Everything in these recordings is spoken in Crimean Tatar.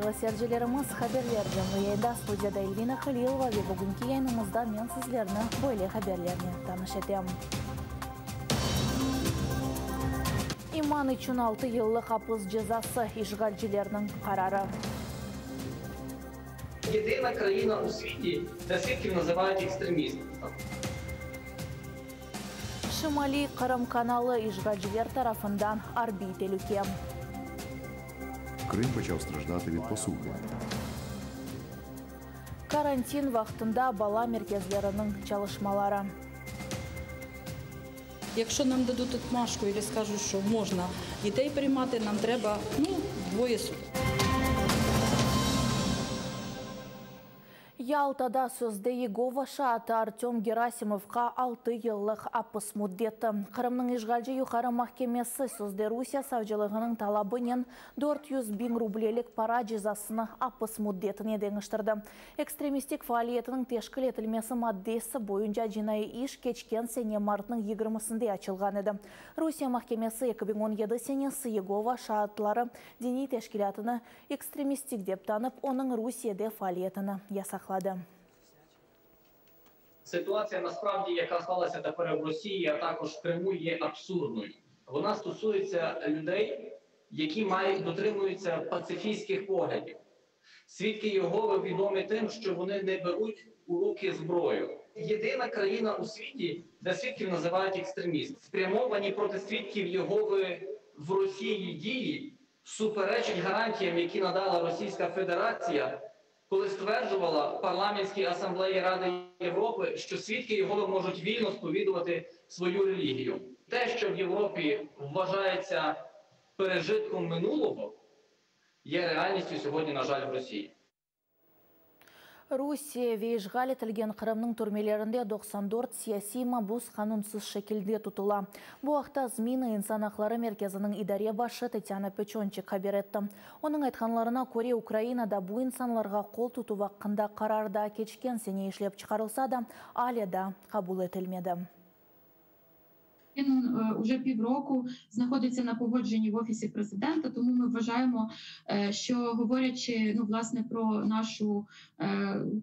Sayğılı seyircilerimiz, haberler canlı yayında, studiyada Elvina Halilova ve bugünki yayınımızda men sizlerni böyle haberlernen tanış etem. İman içün altı yıllıq apis cezası, işğalcilerniñ qararı. Yedina kraina u sviti, de svidkiv nazivayut ekstremistami. Şimaliy Qırım kanalı işğalciler tarafından arbiy telüke. Крим почав страждати від посухи. Karantin vaqtında bala merkezleriniñ çalışmaları. Якщо нам дадуть отмашку і скажуть, що можна дітей приймати, нам треба ну, двоє суток. Yaltada sözde Yegova şaatı Artöm Gerasimovqa altı yıllıq apis müddeti. Qırımnıñ işğalci Yuqarı mahkemesi sözde Rusiye savcılığınıñ talabınen 400 biñ rublelik para cezasını apis müddetine deñiştirdi. Ekstremistik faaliyetiniñ teşkil etilmesi maddesi boyunca cinaiy iş keçken sene martnıñ yigirmisinde açılğan edi. Rusiye mahkemesi 2017 senesi Yegova şaatları diniy teşkilâtını ekstremistik dep tanıp, onıñ Rusiyede faaliyetini yasaqladı. Ситуація насправді, яка склалася тепер в Росії, а також в Криму, є абсурдною. Вона стосується людей, які мають дотримуються пацифістських поглядів. Свідки Єгови відомі тим, що вони не беруть у руки зброю. Єдина країна у світі, де свідків називають екстремістами. Спрямовані проти свідків Єгови в Росії дії суперечать гарантіям, які надала Російська Федерація, коли стверджувала в парламентській асамблеї Ради Європи, що свідки Єгови можуть вільно сповідувати свою релігію. Те, що в Європі вважається пережитком минулого, є реальністю сьогодні, на жаль, в Росії. Rusiye ve işğal etilgen Qırımnıñ türmelerinde 94 siyasiy mabus qanunsız şekilde tutula. Bu aqta ZMINA insan aqları merkeziniñ idare başı Tatyana Peçonçik haber etti. Onıñ aytqanlarına köre, Ukrainada bu insanlarğa qol tutuv aqqında qarar da keçken sene işlep çıqarılsa da, ale daa qabul etilmedi. Він уже півроку знаходиться на погодженні в офісі президента. Тому ми вважаємо, що говорячи ну власне про нашу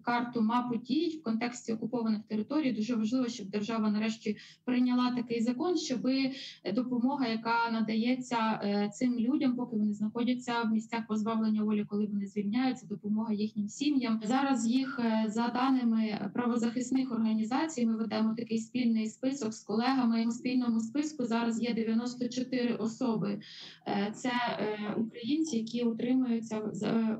карту мапу дій в контексті окупованих територій, дуже важливо, щоб держава нарешті прийняла такий закон, щоб допомога, яка надається цим людям, поки вони знаходяться в місцях позбавлення волі, коли вони звільняються, допомога їхнім сім'ям. Зараз їх за даними правозахисних організацій, ми ведемо такий спільний список з колегами у спільному списку. Зараз є 94 особи. Це українці, які утримуються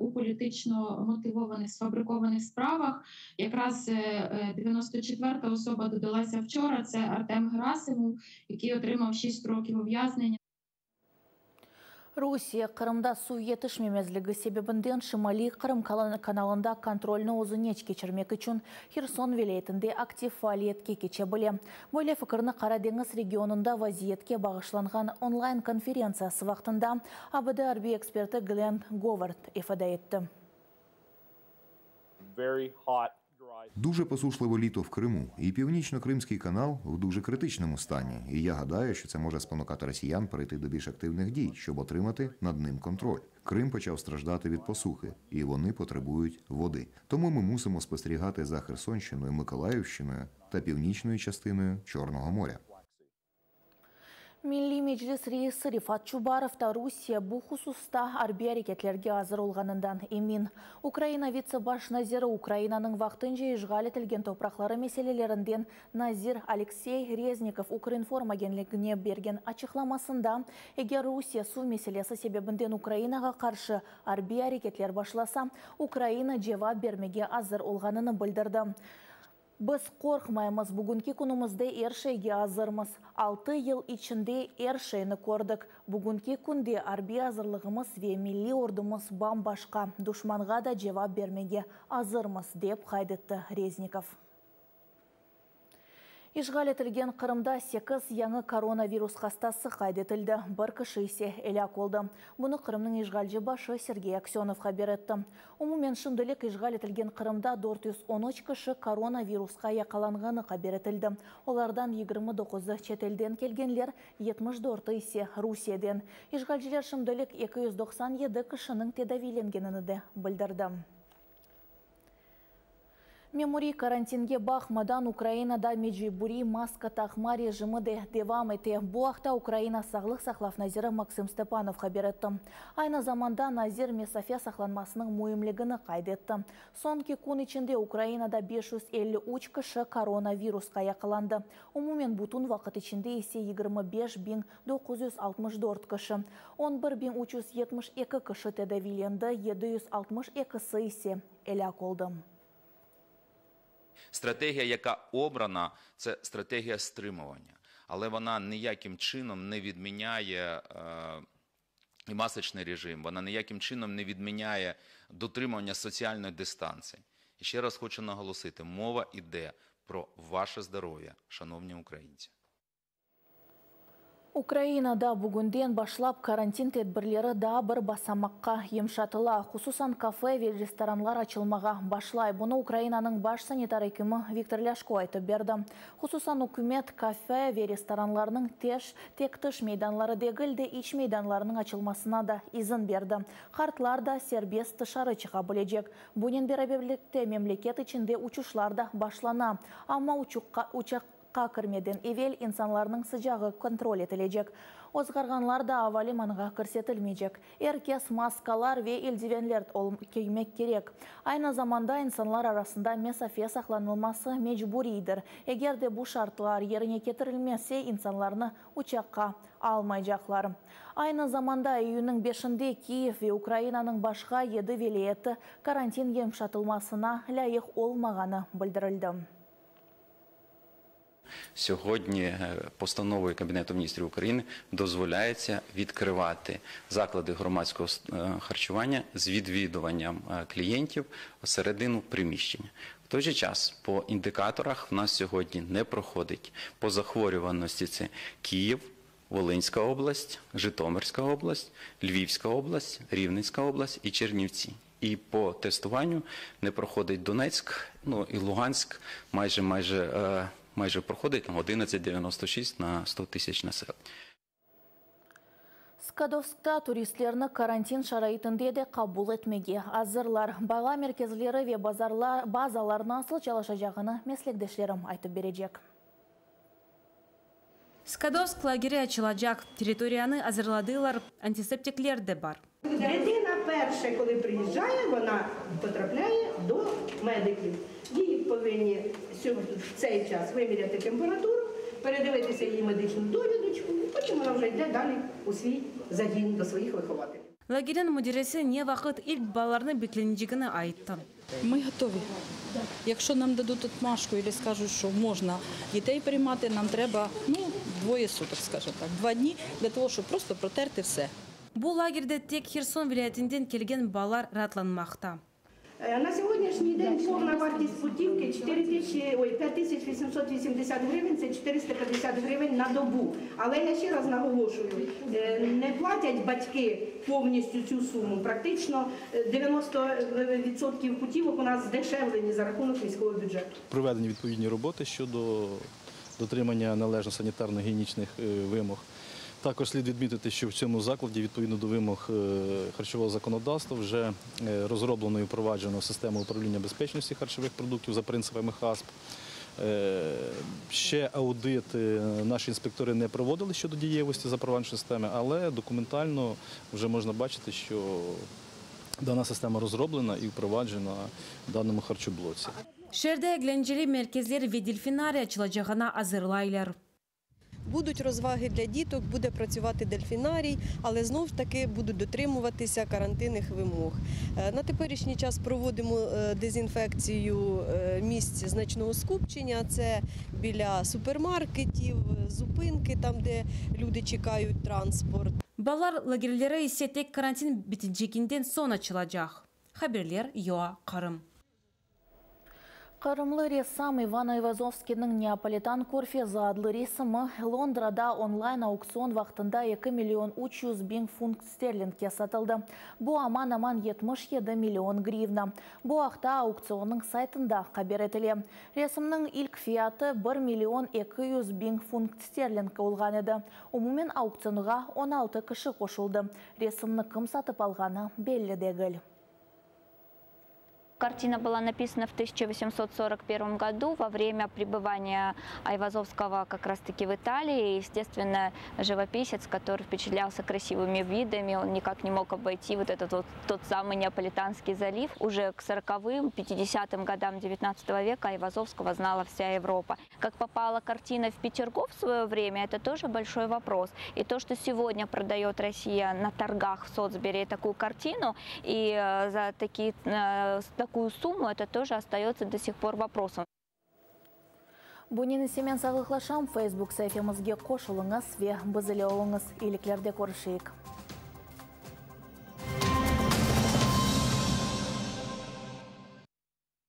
у політично мотивованих сфабрикованих справах. Якраз 94-та особа додалася вчора. Це Артем Герасимов, який отримав 6 років ув'язнення. Rusiye Qırımda suv yetişmemezligi sebebinden Şimaliy Qırım kanalında kontrolni özüne keçirmek içün Herson vilâyetinde aktiv faaliyetke keçe bile. Böyle fikirni Qara deñiz regionında vaziyetke bağışlanğan onlayn konferentsiyası vaqtında ABD arbiy eksperti Glenn Govard ifade etti. Дуже посушливе літо в Криму, і Північно-Кримський канал в дуже критичному стані. І я гадаю, що це може спонукати росіян перейти до більш активних дій, щоб отримати над ним контроль. Крим почав страждати від посухи, і вони потребують води. Тому ми мусимо спостерігати за Херсонщиною, Миколаївщиною та північною частиною Чорного моря. Milliy Meclis reisi Refat Çubarov da Rusiye bu hususta arbiy areketlerge azır olğanından emin. Ukraina vitse baş naziri, Ukrainanıñ vaqtınca işğal etilgen topraqları meselelerinden nazir Aleksey Reznikov Ukrinform agentligine bergen açıqlamasında, eger Rusiye suv meselesi sebebinden Ukrainağa qarşı arbiy areketler başlasa, Ukraina cevap bermege azır olğanını bildirdi. Biz qorqmaymız, bugünki künümizde er şeyge azırmız. 6 yıl içinde er şeyni kördik. Bugünki künde arbiy azırlığımız ve milliy ordumız bam-başqa. Duşmanğa da cevap bermege azırmız, dep qayd etti Reznikov. İşğal etilgen Qırımda 8 yañı koronavirus hastası qayd etildi, bir kişi ise elâk oldı. Bunı Qırımnıñ işğalci başı Sergey Aksönov haber etti. Umumen şimdilik işğal etilgen Qırımda 413 kişi koronavirusqa yaqalanğanı haber etildi. Olardan 29-ı çetelden kelgenler, 74-i ise Rusiyeden. İşğalciler şimdilik 297 kişiniñ tedaviylengenini de bildirdi. Memuriy karantinge baqmadan Ukrainada mecburiy maska taqma rejimi de devam ete. Bu aqta Ukraina Sağlıq saqlav naziri Maksim Stepanov haber etti. Aynı zamanda nazir mesafe saqlanmasınıñ müimligini qayd etti. Soñki kün içinde Ukrainada 553 kişi koronavirusqa yaqalandı. Umumen bütün vaqıt içinde ise 25 964 kişi. 11 372 kişi tedaviylendi, 762-si ise elâk oldı. Стратегія, яка обрана, це стратегія стримування, але вона ніяким чином не відміняє е, і масочний режим, вона ніяким чином не відміняє дотримання соціальної дистанції. І ще раз хочу наголосити: мова йде про ваше здоров'я, шановні українці. Ukrainada bugünden başlap karantin tedbirleri daa bir basamaqqa yımşatıla. Hususan kafe ve restoranlar açılmağa başlay. Bunı Ukrainanıñ baş sanitar ekimi Viktor Ляшко aytıp berdi. Hususan ükümet kafe ve restoranlarnıñ teş, tek tış meydanları degil de iç meydanlarınıñ açılmasına da izin berdi. Qartlar da serbest tışarı çıqa bilecek. Bunen beraberlikte memleket içinde uçuşlar da başlana. Amma uçaqqa kirmeden evel insanlarnıñ sıcağı kontrol etilecek. Ozğarğanlar da ava limanğa kirsetilmeycek. Er kes maskalar ve eldivenler kiymek kerek. Aynı zamanda insanlar arasında mesafe saqlanılması mecburiydir. Eger de bu şartlar yerine ketirilmese, insanlarnı uçaqqa almaycaqlar. Aynı zamanda iyünniñ 5-inde Kiyev ve Ukrainanıñ başqa 7 vilâyeti karantin yımşatılmasına lâyıq olmağanı bildirildi. Сьогодні е, постановою Кабінету міністрів України дозволяється відкривати заклади громадського е, харчування з відвідуванням е, клієнтів середину приміщення. В той же час по індикаторах в нас сьогодні не проходить по захворюваності це Київ, Волинська область, Житомирська область, Львівська область, Рівненська область і Чернівці. І по тестуванню не проходить Донецьк, ну і Луганськ майже майже, е, майже проходить там 11,96 на 100 тисяч населення. Skadovskta turistlerni karantin şaraitinde de qabul etmege azırlar. Bala merkezleri ve bazarlar, bazalar nasıl çalışacağını meslekdeşlerim aytıp berecek. Skadovsk lageri açılacaq. Territoriyanı azırladılar, antiseptikler de bar. Дитина перше, коли приїжджає, вона потрапляє до медиків. Їй повинні в цей час виміряти температуру, передивитися її медичну довідочку, і потім вона вже йде далі у свій загін до своїх вихователів. Lagerniñ müdiresi ne vaqıt ilk balalarnı beklenecegini ayttı. Ми готові. Якщо нам дадуть отмашку і скажуть, що можна дітей приймати, нам треба ну, двоє суток, скажімо так, 2 дні для того, щоб просто протерти все. Bu lagerde tek Herson vilâyetinden kelgen balalar raatlanmaqta. На сьогоднішній день повна вартість путівки 4 тисячі, ой, 5880 гривень, це 450 гривень на добу. Але я ще раз наголошую, не платять батьки повністю цю суму. Практично 90% путівок у нас здешевлені за рахунок міського бюджету. Проведені відповідні роботи щодо дотримання належно санітарно-гігієнічних вимог. Також слід відмітити, що в цьому закладі, відповідно до вимог харчового законодавства, вже розроблено і впроваджено систему управління безпечності харчових продуктів за принципами ХАССП. Ще аудит наші інспектори не проводили щодо дієвості запровадженої системи, але документально вже можна бачити, що дана система розроблена і впроваджена в даному харчоблоці. Şeerde eglenceli merkezler ve delfinariy açılacağına azırlaylar. Будуть розваги для діток, буде працювати дельфінарій, але знов ж таки будуть дотримуватися карантинних вимог. На теперішній час проводимо дезінфекцію місць значного скупчення. Це біля супермаркетів, зупинки, там, де люди чекають транспорт. Balalar lagerleri ise tek karantin biteceginden soñ açılacaq. Haberler YOA Qırım. Qırımlı ressam İvan Ayvazovskiyniñ Neapolitan körfezi adlı resimi Londrada onlayn auktsion vaqtında 2 million 300 biñ funt sterlingke satıldı. Bu aman-aman 77 million grivna. Bu aqta auktsionnıñ saytında haber etile. Resimniñ ilk fiyatı 1 million 200 biñ funt sterling olğan edi. Umumen auktsionğa 16 kişi qoşuldı. Resimni kim satıp alğanı belli degil. Картина была написана в 1841 году во время пребывания Айвазовского как раз-таки в Италии. Естественно, живописец, который впечатлялся красивыми видами, он никак не мог обойти вот этот вот тот самый Неаполитанский залив. Уже к 40-м, 50-м годам 19 века Айвазовского знала вся Европа. Как попала картина в Петергоф в свое время, это тоже большой вопрос. И то, что сегодня продает Россия на торгах в Солсбери такую картину, и э, за такие, э, такую сумму, это тоже остается до сих пор вопросом. Bunıñ ile men sağlıqlaşam Facebook saifemizge qoşulıñız ve biz ile oluñız. Eyiliklerde körüşeyik.